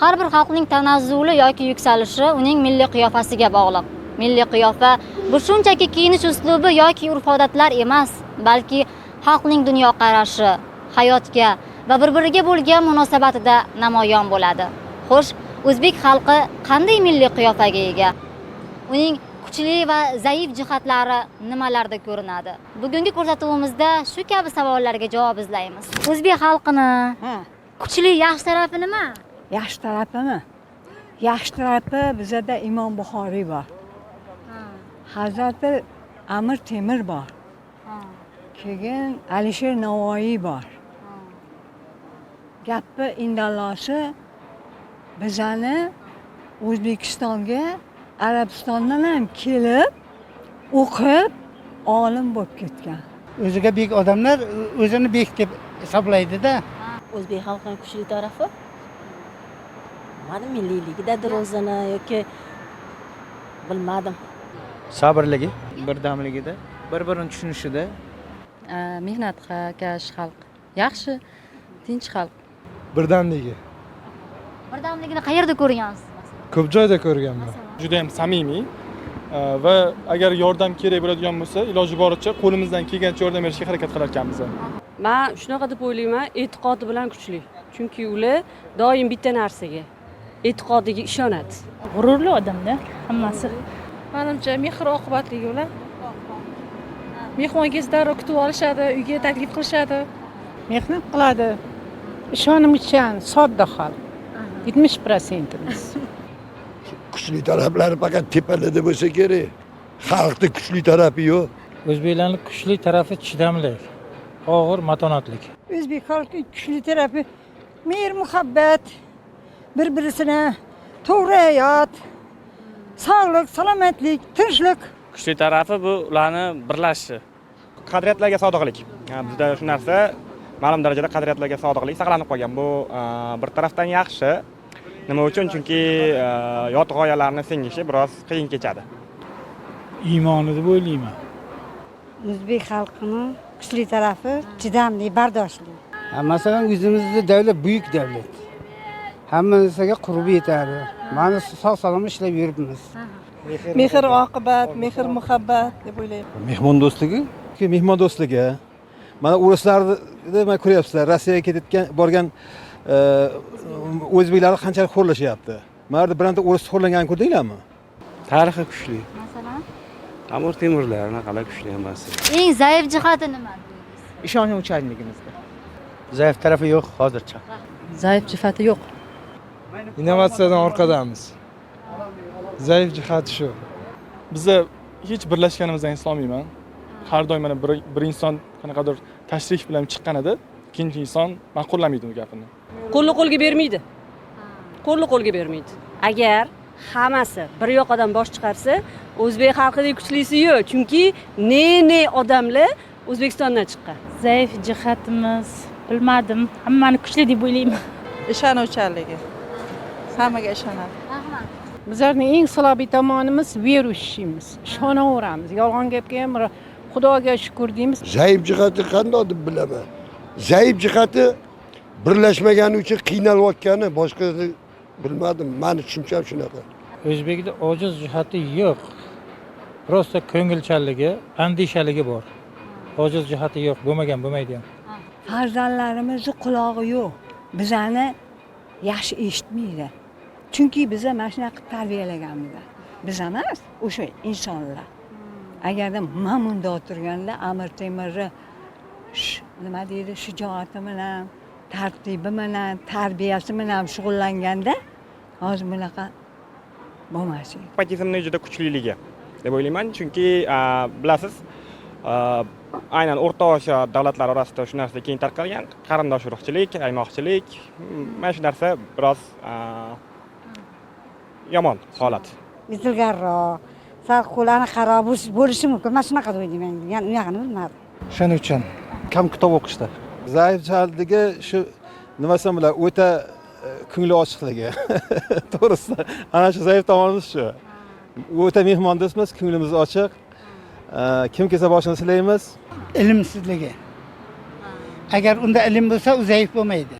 Har bir xalqning tanazzuli yoki yuksalishi uning milliy qiyofasiga bog'liq. Milliy qiyofa bu shunchaki kiyinish uslubi yoki urf-odatlar emas, balki xalqning dunyoqarashi, hayotga va bir-biriga bo'lgan munosabatida namoyon bo'ladi. Xo'sh, o'zbek xalqi qanday milliy qiyofaga ega? Uning kuchli va zaif jihatlari nimalarda ko'rinadi? Bugungi ko'rsatuvimizda shu kabi savollarga javob izlaymiz. O'zbek xalqini kuchli, yaxshi tarafi nima? Yaxshi tarafimi? Yaxshi tarafi, bizada Imom Buxoriy bor, Hazrati Amir Temur bor, keyin Alisher Navoiy bor. Gapni indallosi, bizani O'zbekistonga Arabistondan ham kelib o'qib, olim bo'lib ketgan. O'ziga bek odamlar o'zini bek deb hisoblaydida. O'zbek xalqining kuchli tarafi, bilmadim, milliyligidadir o'zini yoki bilmadim. Sabrligi. Birdamligida, bir birini tushunishida. Mehnatkash xalq, yaxshi, tinch xalq. Birdamligi. Birdamligini qayerda ko'rgansiz? Ko'p joyda ko'rganman. Juda ham samimiy va agar yordam kerak bo'ladigan bo'lsa, iloji boricha, qo'limizdan kelgancha yordam berishga harakat qilar ekanmiz. Man shunaqa deb o'ylayman, e'tiqodi bilan kuchli, chunki ular doim bitta narsaga, e'tiqodiga ishonadi. G'ururli odamda hammasi. Manimcha, mehr oqibatligi bilan. Mehmon kelsa, darrov kutib olishadi, uyga taklif qilishadi. Mehnat qiladi, ishonuvchan, sodda xalq, 70%imiz. Kuchli taraflari faqat tepalarda bo'lsa kerak. Xalqni kuchli tarafi yo'q. O'zbeklarni kuchli tarafi chidamlik, og'ir matonatlik. O'zbek xalqi kuchli tarafi mehr muhabbat bir birisine, to'g'ri hayot, sog'lik, salomatlik, tinchlik. Kuchli tarafi bu ularni birlashishi. Qadriyatlarga sodiqlik. Bizda shu narsa, ma'lum darajada qadriyatlarga sodiqlik saqlanib qolgan. Bu bir tarafdan yaxshi. Nima uchun? Chunki yot g'oyalarni singishi biroz qiyin kechadi. Iymoni deb o'ylayman. O'zbek xalqini kuchli tarafi chidamli, bardoshli. Masalan, o'zimizni davlat buyuk davlat, hamma narsaga qurbi yetadi. Mana, sog' salomat ishlab yuribmiz. Mehr oqibat, mehr muhabbat deb o'ylayman. Mehmondo'stligi. Mehmondo'stligi. Mana, o'rislarni mana ko'ryapsizlar, Rossiyaga ketayotgan, borgan o'zbeklarni qanchalik xo'rlashyapti. Mana yerda bironta o'ris xo'rlanganini ko'rdinglarmi? Tarixi kuchli. Masalan? Amir Temurlar anaqalar kuchli hammasi. Eng zaif jihati nima? Ishonuvchanligimizda. Zaif tarafi yo'q hozircha. Zaif jihati yo'q. Innovatsiyadan orqadamiz. Zaif jihati shu. Biza hech birlashganimizdan eslolmayman. Har doim mana bir inson qanaqadir tashrif bilan chiqqanida, ikkinchi inson ma'qullamaydi u gapini. Qo'lni qo'lga bermaydi, qo'lni qo'lga bermaydi. Agar hammasi bir yoqadan bosh chiqarsa, o'zbek xalqidek kuchlisi yo'q, chunki ne ne odamlar O'zbekistondan chiqqan. Zaif jihatimiz, bilmadim, hammani kuchli deb o'ylayman. Ishonuvchanligi, hammaga ishonadi. Rahmat. Bizlarning eng слабый tomonimiz верующий miz, ishonaveramiz yolg'on gapga ham, Xudoga shukur deymiz. Zaif jihati qandoq deb bilaman. Zaif jihati birlashmagani uchun qiynalayotgani, boshqa bilmadim. Mani tushuncham shunaqa. O'zbekda ojiz jihati yo'q, просто ko'ngilchanligi, andishaligi bor. Ojiz jihati yo'q, bo'lmagan, bo'lmaydi ham. Farzandlarimizni qulog'i yo'q, bizani yaxshi eshitmaydi, chunki biza mana shunaqa qilib tarbiyalaganmiz. Biz emas, o'sha insonlar. Agarda man bundoq turganda, Amir Temurni nima deydi, shijoati bilan, tartibi bilan, tarbiyasi bilan shug'ullanganda, hozir bunaqa bo'lmas edi. Patizmni juda kuchliligi deb o'ylayman, chunki bilasiz, aynan O'rta Osiyo davlatlari orasida shu narsa keng tarqalgan: qarindosh urug'chilik, aymoqchilik. Mana shu narsa biroz yomon holat. Ilgariroq sal qo'li anaqaroq bo'lishi mumkin, man shunaqa deb o'ylayman, yani u yog'ini bilmadim. Ishonuvchan. Kam kitob o'qishda. Zaif jihatligi shu, nima desam bo'ladi, o'ta ko'ngli ochiqligi. To'g'risi, ana shu zaif tomonimiz shu. O'ta mehmondo'stmiz, ko'nglimiz ochiq. Kim kelsa, boshini silaymiz. Ilmsizligi. Agar unda ilm bo'lsa, u zaif bo'lmaydi.